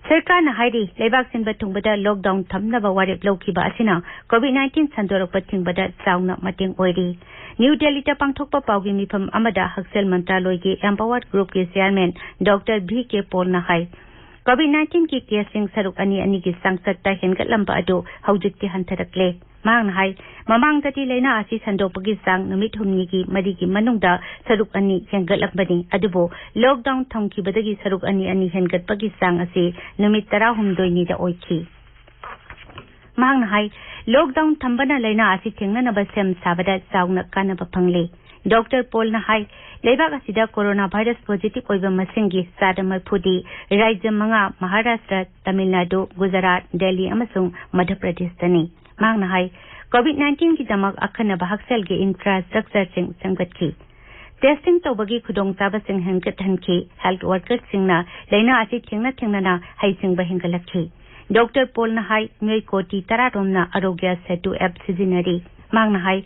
ꯁꯔꯀꯥꯔꯅ ꯍꯥꯏꯔꯤ, ꯂꯩꯕꯥꯛ ꯁꯤꯟꯕ ꯊꯨꯡꯕꯗ ꯂꯣꯛꯗꯥꯎꯟ ꯊꯝꯅꯕ ꯋꯥꯔꯦꯞ ꯂꯧꯈꯤꯕ ꯑꯁꯤꯅ ꯀꯣꯚꯤꯗ ꯅꯥꯏꯟꯇꯤꯟ ꯁꯟꯗꯣꯔꯛꯄ ꯊꯤꯡꯕꯗ ꯆꯥꯎꯅ ꯃꯇꯦꯡ ꯑꯣꯏꯔꯤ꯫ ꯅ꯭ꯌꯨ ꯗꯦꯜꯂꯤꯗ ꯄꯥꯡꯊꯣꯛꯄ ꯄꯥꯎꯒꯤ ꯃꯤꯐꯝ ꯑꯃꯗ ꯍꯛꯁꯦꯜ ꯃꯟꯇ꯭ꯔꯥꯂꯣꯏꯒꯤ ꯑꯦꯝꯄꯥꯋꯔ ꯒ꯭ꯔꯨꯞꯀꯤ ꯆꯤꯌꯔꯃꯦꯟ ꯗꯣꯛꯇꯔ ꯚꯤ ꯀꯦ ꯄꯣꯜꯅ ꯍꯥꯏ, ꯀꯣꯚꯤꯗ ꯅꯥꯏꯟꯇꯤꯟꯒꯤ ꯀꯦꯁꯁꯤꯡ ꯁꯔꯨꯛ ꯑꯅꯤ ꯑꯅꯤꯒꯤ ꯆꯥꯡꯆꯠꯇ ꯍꯦꯟꯒꯠꯂꯝꯕ ꯑꯗꯨ ꯍꯧꯖꯤꯛꯇꯤ ꯍꯟꯊꯔꯛꯂꯦ꯫ ꯃꯍꯥꯛꯅ ꯍꯥꯏ, ꯃꯃꯥꯡꯗꯗꯤ ꯂꯥꯏꯅꯥ ꯑꯁꯤ ꯁꯟꯗꯣꯛꯄꯒꯤ ꯆꯥꯡ ꯅꯨꯃꯤꯠ ꯍꯨꯝꯅꯤꯒꯤ ꯃꯔꯤꯒꯤ ꯃꯅꯨꯡꯗ ꯁꯔꯨꯛ ꯑꯅꯤ ꯍꯦꯟꯒꯠꯂꯝꯕꯅꯤ, ꯑꯗꯨꯕꯨ ꯂꯣꯛꯗꯥꯎꯟ ꯊꯝꯈꯤꯕꯗꯒꯤ ꯁꯔꯨꯛ ꯑꯅꯤ ꯑꯅꯤ ꯍꯦꯟꯒꯠꯄꯒꯤ ꯆꯥꯡ ꯑꯁꯤ ꯅꯨꯃꯤꯠ ꯇꯔꯥꯍꯨꯝꯗꯣꯏꯅꯤꯗ ꯑꯣꯏꯈꯤ꯫ ꯃꯍꯥꯛꯅ ꯍꯥꯏ, ꯂꯣꯛꯗꯥꯎꯟ ꯊꯝꯕꯅ ꯂꯥꯏꯅꯥ ꯑꯁꯤ ꯊꯦꯡꯅꯅꯕ ꯁꯦꯝ ꯁꯥꯕꯗ ꯆꯥꯎꯅ ꯀꯥꯟꯅꯕ ꯐꯪꯂꯦ꯫ ꯗꯣꯛꯇꯔ ꯄꯣꯜꯅ ꯍꯥꯏ, ꯂꯩꯕꯥꯛ ꯑꯁꯤꯗ ꯀꯣꯔꯣꯅꯥ ꯚꯥꯏꯔꯁ ꯄꯣꯖꯤꯇꯤꯚ ꯑꯣꯏꯕ ꯃꯁꯤꯡꯒꯤ ꯆꯥꯗ ꯃꯔꯤꯐꯨꯗꯤ ꯔꯥꯖ꯭ꯌ ꯃꯉꯥ, ꯃꯍꯥꯔꯥꯁꯇ꯭ꯔ, ꯇꯥꯃꯤꯜ ꯅꯥꯗꯨ, ꯒꯨꯖꯔꯥꯠ, ꯗꯦꯜꯂꯤ ꯑꯃꯁꯨꯡ ꯃꯙ꯭ꯌ ꯄ꯭ꯔꯗꯦꯁꯇꯅꯤ꯫ ꯃꯍꯥꯛꯅ ꯍꯥꯏ, ꯀꯣꯚꯤꯗ ꯅꯥꯏꯟꯇꯤꯟꯒꯤꯗꯃꯛ ꯑꯈꯟꯅꯕ ꯍꯛꯁꯦꯜꯒꯤ ꯏꯟꯐ꯭ꯔꯥꯁ꯭ꯇ꯭ꯔꯛꯆꯔꯁꯤꯡ ꯁꯦꯝꯒꯠꯈꯤ꯫ Testing ꯇꯧꯕꯒꯤ ꯈꯨꯗꯣꯡꯆꯥꯕꯁꯤꯡ ꯍꯦꯟꯒꯠꯍꯟꯈꯤ꯫ Health workerꯁꯤꯡꯅ ꯂꯥꯏꯅꯥ ꯑꯁꯤ ꯊꯦꯡꯅ ꯊꯦꯡꯅꯅ ꯍꯩꯁꯤꯡꯕ ꯍꯦꯟꯒꯠꯂꯛꯈꯤ꯫ ꯗꯣꯛꯇꯔ ꯄꯣꯜꯅ ꯍꯥꯏ, ꯃꯤꯑꯣꯏ ꯀꯣꯇꯤ ꯇꯔꯥꯔꯣꯝꯅ ꯑꯔꯣꯒ꯭ꯌ ꯁꯦꯇꯨ app ꯁꯤꯖꯤꯟꯅꯔꯤ꯫ ꯃꯍꯥꯛꯅ ꯍꯥꯏ,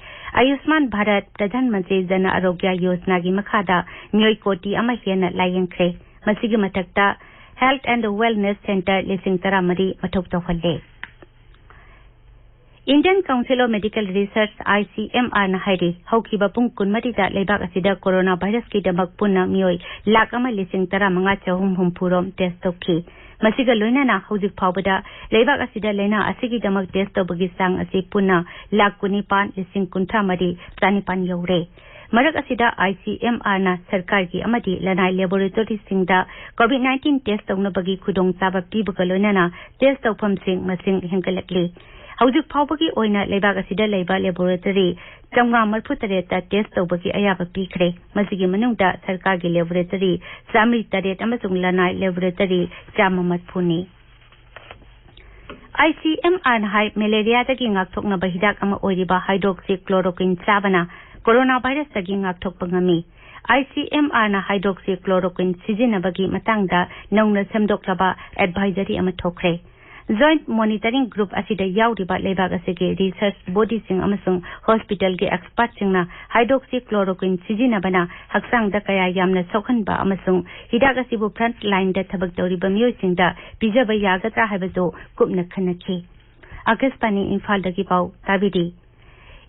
ꯑꯌꯨꯁꯃꯥꯟ ꯚꯥꯔꯠ ꯄ꯭ꯔꯙꯥꯟ ꯃꯟꯇ꯭ꯔꯤ ꯖꯅ ꯑꯔꯣꯒ꯭ꯌ ꯌꯣꯖꯅꯥꯒꯤ ꯃꯈꯥꯗ ꯃꯤꯑꯣꯏ ꯀꯣꯇꯤ ꯑꯃ ꯍꯦꯟꯅ ꯂꯥꯌꯦꯡꯈ꯭ꯔꯦ꯫ ꯃꯁꯤꯒꯤ ꯃꯊꯛꯇ Health and Wellness Center ꯂꯤꯁꯤꯡ ꯇꯔꯥꯃꯔꯤ ꯃꯊꯧ ꯇꯧꯍꯜꯂꯦ꯫ Indian Council of Medical Research, ICMRꯅ ꯍꯥꯏꯔꯤ, ꯍꯧꯈꯤꯕ ꯄꯨꯡ ꯀꯨꯟꯃꯔꯤꯗ ꯂꯩꯕꯥꯛ ꯑꯁꯤꯗ ꯀꯣꯔꯣꯅꯥ ꯚꯥꯏꯔꯁꯀꯤꯗꯃꯛ ꯄꯨꯟꯅ ꯃꯤꯑꯣꯏ ꯂꯥꯈ ꯑꯃ ꯂꯤꯁꯤꯡ ꯇꯔꯥꯃꯉꯥ ꯆꯍꯨꯝ ꯍꯨꯝꯐꯨ ꯔꯣꯝ test ꯇꯧꯈꯤ꯫ ꯃꯁꯤꯒ ꯂꯣꯏꯅꯅ ꯍꯧꯖꯤꯛ ꯐꯥꯎꯕꯗ ꯂꯩꯕꯥꯛ ꯑꯁꯤꯗ ꯂꯥꯏꯅꯥ ꯑꯁꯤꯒꯤꯗꯃꯛ test ꯇꯧꯕꯒꯤ ꯆꯥꯡ ꯑꯁꯤ ꯄꯨꯟꯅ ꯂꯥꯈ ꯀꯨꯟꯅꯤꯄꯥꯟ ꯂꯤꯁꯤꯡ ꯀꯨꯟꯊ꯭ꯔꯥ ꯃꯔꯤ ꯆꯥꯅꯤꯄꯥꯟ ꯌꯧꯔꯦ꯫ ꯃꯔꯛ ꯑꯁꯤꯗ ICMRꯅ ꯁꯔꯀꯥꯔꯒꯤ ꯑꯃꯗꯤ ꯂꯅꯥꯏ laboratoryꯁꯤꯡꯗ COVID nineteen test ꯇꯧꯅꯕꯒꯤ ꯈꯨꯗꯣꯡꯆꯥꯕ ꯄꯤꯕꯒ ꯂꯣꯏꯅꯅ test ꯇꯧꯐꯝꯁꯤꯡ ꯃꯁꯤꯡ ꯍꯦꯟꯒꯠꯂꯛꯂꯤ꯫ ꯍꯧꯖꯤꯛ ꯐꯥꯎꯕꯒꯤ ꯑꯣꯏꯅ ꯂꯩꯕꯥꯛ ꯑꯁꯤꯗ ꯂꯩꯕ laboratory ꯆꯥꯝꯃꯉꯥ ꯃꯔꯤꯐꯨ ꯇꯔꯦꯠꯇ test ꯇꯧꯕꯒꯤ ꯑꯌꯥꯕ ꯄꯤꯈ꯭ꯔꯦ꯫ ꯃꯁꯤꯒꯤ ꯃꯅꯨꯡꯗ ꯁꯔꯀꯥꯔꯒꯤ laboratory ꯆꯥꯝꯃꯔꯤ ꯇꯔꯦꯠ ꯑꯃꯁꯨꯡ ꯂꯅꯥꯏ laboratory ꯆꯥꯝꯃ ꯃꯔꯤꯐꯨꯅꯤ꯫ ICMRꯅ ꯍꯥꯏ, ꯃꯦꯂꯦꯔꯤꯌꯥꯗꯒꯤ ꯉꯥꯛꯊꯣꯛꯅꯕ ꯍꯤꯗꯥꯛ ꯑꯃ ꯑꯣꯏꯔꯤꯕ hydroxychloroquine ꯆꯥꯕꯅ ꯀꯣꯔꯣꯅꯥ ꯚꯥꯏꯔꯁꯇꯒꯤ ꯉꯥꯛꯊꯣꯛꯄ ꯉꯝꯃꯤ꯫ ICMRꯅ hydroxychloroquine ꯁꯤꯖꯤꯟꯅꯕꯒꯤ ꯃꯇꯥꯡꯗ ꯅꯧꯅ ꯁꯦꯝꯗꯣꯛꯂꯕ advisory ꯑꯃ ꯊꯣꯛꯈ꯭ꯔꯦ꯫ Joint Monitoring Group ꯑꯁꯤꯗ ꯌꯥꯎꯔꯤꯕ ꯂꯩꯕꯥꯛ ꯑꯁꯤꯒꯤ research bodyꯁꯤꯡ ꯑꯃꯁꯨꯡ hospitalꯒꯤ expertꯁꯤꯡꯅ hydroxychloroquine ꯁꯤꯖꯤꯟꯅꯕꯅ ꯍꯛꯆꯥꯡꯗ ꯀꯌꯥ ꯌꯥꯝꯅ ꯁꯣꯛꯍꯟꯕ ꯑꯃꯁꯨꯡ ꯍꯤꯗꯥꯛ ꯑꯁꯤꯕꯨ front lineꯗ ꯊꯕꯛ ꯇꯧꯔꯤꯕ ꯃꯤꯑꯣꯏꯁꯤꯡꯗ ꯄꯤꯖꯕ ꯌꯥꯒꯗ꯭ꯔꯥ ꯍꯥꯏꯕꯗꯨ ꯀꯨꯞꯅ ꯈꯟꯅꯈꯤ꯫ ꯑꯀꯥꯁꯕꯥꯅꯤ ꯏꯝꯐꯥꯜꯗꯒꯤ ꯄꯥꯎ ꯇꯥꯕꯤꯔꯤ꯫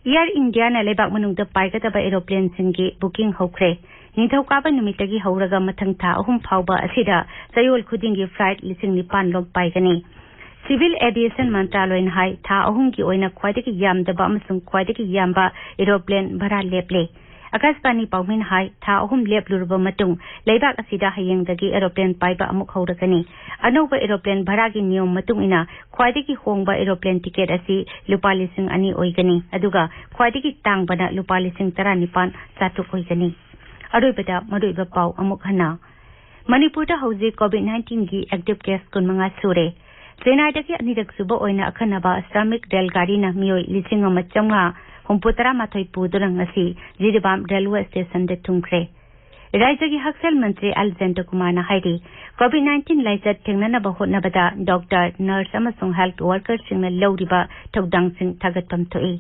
Air Indiaꯅ ꯂꯩꯕꯥꯛ ꯃꯅꯨꯡꯗ ꯄꯥꯏꯒꯗꯕ aeroplaneꯁꯤꯡꯒꯤ booking ꯍꯧꯈ꯭ꯔꯦ꯫ ꯅꯤꯡꯊꯧꯀꯥꯕ ꯅꯨꯃꯤꯠꯇꯒꯤ ꯍꯧꯔꯒ ꯃꯊꯪ ꯊꯥ ꯑꯍꯨꯝ ꯐꯥꯎꯕ ꯑꯁꯤꯗ ꯆꯌꯣꯜ ꯈꯨꯗꯤꯡꯒꯤ flight ꯂꯤꯁꯤꯡ ꯅꯤꯄꯥꯟ ꯂꯣꯝ ꯄꯥꯏꯒꯅꯤ꯫ Civil Aviation ꯃꯟꯇ꯭ꯔꯥꯂꯣꯏꯅ ꯍꯥꯏ, ꯊꯥ ꯑꯍꯨꯝꯒꯤ ꯑꯣꯏꯅ ꯈ꯭ꯋꯥꯏꯗꯒꯤ ꯌꯥꯝꯗꯕ ꯑꯃꯁꯨꯡ ꯈ꯭ꯋꯥꯏꯗꯒꯤ ꯌꯥꯝꯕ aeroplane ꯚꯔꯥ ꯂꯦꯞꯂꯦ꯫ ꯑꯀꯥꯁꯕꯥꯅꯤ ꯄꯥꯎꯃꯤꯅ ꯍꯥꯏ, ꯊꯥ ꯑꯍꯨꯝ ꯂꯦꯞꯂꯨꯔꯕ ꯃꯇꯨꯡ ꯂꯩꯕꯥꯛ ꯑꯁꯤꯗ ꯍꯌꯦꯡꯗꯒꯤ aeroplane ꯄꯥꯏꯕ ꯑꯃꯨꯛ ꯍꯧꯔꯒꯅꯤ꯫ ꯑꯅꯧꯕ aeroplane ꯚꯔꯥꯒꯤ ꯅꯤꯌꯣꯝ ꯃꯇꯨꯡ ꯏꯟꯅ ꯈ꯭ꯋꯥꯏꯗꯒꯤ ꯍꯣꯡꯕ aeroplane ticket ꯑꯁꯤ ꯂꯨꯄꯥ ꯂꯤꯁꯤꯡ ꯑꯅꯤ ꯑꯣꯏꯒꯅꯤ, ꯑꯗꯨꯒ ꯈ꯭ꯋꯥꯏꯗꯒꯤ ꯇꯥꯡꯕꯅ ꯂꯨꯄꯥ ꯂꯤꯁꯤꯡ ꯇꯔꯥꯅꯤꯄꯥꯟ ꯆꯥꯇ꯭ꯔꯨꯛ ꯑꯣꯏꯒꯅꯤ꯫ ꯑꯔꯣꯏꯕꯗ ꯃꯔꯨꯑꯣꯏꯕ ꯄꯥꯎ ꯑꯃꯨꯛ ꯍꯟꯅ꯫ ꯃꯅꯤꯄꯨꯔꯗ ꯍꯧꯖꯤꯛ COVID nineteenꯒꯤ active case ꯀꯨꯟꯃꯉꯥ ꯁꯨꯔꯦ꯫ ꯆꯦꯟꯅꯥꯏꯗꯒꯤ ꯑꯅꯤꯔꯛ ꯁꯨꯕ ꯑꯣꯏꯅ ꯑꯈꯟꯅꯕ ꯁ꯭ꯔꯃꯤꯛ ꯔꯦꯜ ꯒꯥꯔꯤꯅ ꯃꯤꯑꯣꯏ ꯂꯤꯁꯤꯡ ꯑꯃ ꯆꯥꯝꯃꯉꯥ ꯍꯨꯝꯐꯨ ꯇꯔꯥ ꯃꯥꯊꯣꯏ ꯄꯨꯗꯨꯅ ꯉꯁꯤ ꯖꯤꯔꯤꯕꯥꯝ ꯔꯦꯜꯋꯦ ꯁ꯭ꯇꯦꯁꯟꯗ ꯊꯨꯡꯈ꯭ꯔꯦ꯫ ꯔꯥꯖ꯭ꯌꯒꯤ ꯍꯛꯁꯦꯜ ꯃꯟꯇ꯭ꯔꯤ ꯑꯦꯜ ꯖꯌꯟꯇꯀꯨꯃꯥꯔꯅ ꯍꯥꯏꯔꯤ, ꯀꯣꯚꯤꯗ ꯅꯥꯏꯟꯇꯤꯟ ꯂꯥꯏꯆꯠ ꯊꯦꯡꯅꯅꯕ ꯍꯣꯠꯅꯕꯗ ꯗꯣꯛꯇꯔ, ꯅꯔꯁ ꯑꯃꯁꯨꯡ ꯍꯦꯜꯊ ꯋꯥꯔꯀꯔꯁꯤꯡꯅ ꯂꯧꯔꯤꯕ ꯊꯧꯗꯥꯡꯁꯤꯡ ꯊꯥꯒꯠꯐꯝ ꯊꯣꯛꯏ꯫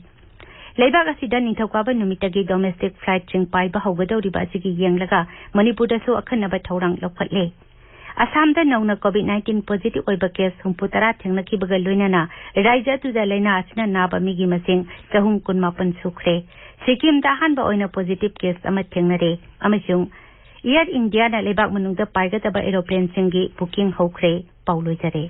ꯂꯩꯕꯥꯛ ꯑꯁꯤꯗ ꯅꯤꯡꯊꯧꯀꯥꯕ ꯅꯨꯃꯤꯠꯇꯒꯤ ꯗꯣꯃꯦꯁꯇꯤꯛ ꯐ꯭ꯂꯥꯏꯠꯁꯤꯡ ꯄꯥꯏꯕ ꯍꯧꯒꯗꯧꯔꯤꯕ ꯑꯁꯤꯒꯤ ꯌꯦꯡꯂꯒ ꯃꯅꯤꯄꯨꯔꯗꯁꯨ ꯑꯈꯟꯅꯕ ꯊꯧꯔꯥꯡ ꯂꯧꯈꯠꯂꯦ꯫ ꯑꯁꯥꯝꯗ ꯅꯧꯅ ꯀꯣꯚꯤꯗ ꯅꯥꯏꯟꯇꯤꯟ ꯄꯣꯖꯤꯇꯤꯚ ꯑꯣꯏꯕ ꯀꯦꯁ ꯍꯨꯝꯐꯨ ꯇꯔꯥ ꯊꯦꯡꯅꯈꯤꯕꯒ ꯂꯣꯏꯅꯅ ꯔꯥꯖ꯭ꯌ ꯑꯗꯨꯗ ꯂꯥꯏꯅꯥ ꯑꯁꯤꯅ ꯅꯥꯕ ꯃꯤꯒꯤ ꯃꯁꯤꯡ ꯆꯍꯨꯝ ꯀꯨꯟꯃꯥꯄꯟ ꯁꯨꯈ꯭ꯔꯦ꯫ ꯁꯤꯛꯀꯤꯝꯗ ꯑꯍꯥꯟꯕ ꯑꯣꯏꯅ ꯄꯣꯖꯤꯇꯤꯚ ꯀꯦꯁ ꯑꯃ ꯊꯦꯡꯅꯔꯦ ꯑꯃꯁꯨꯡ ꯑꯦꯌꯔ ꯏꯟꯗꯤꯌꯥꯅ ꯂꯩꯕꯥꯛ ꯃꯅꯨꯡꯗ ꯄꯥꯏꯒꯗꯕ ꯑꯦꯔꯣꯄ꯭ꯂꯦꯟꯁꯤꯡꯒꯤ ꯕꯨꯀꯤꯡ ꯍꯧꯈ꯭ꯔꯦ꯫ ꯄꯥꯎ ꯂꯣꯏꯖꯔꯦ꯫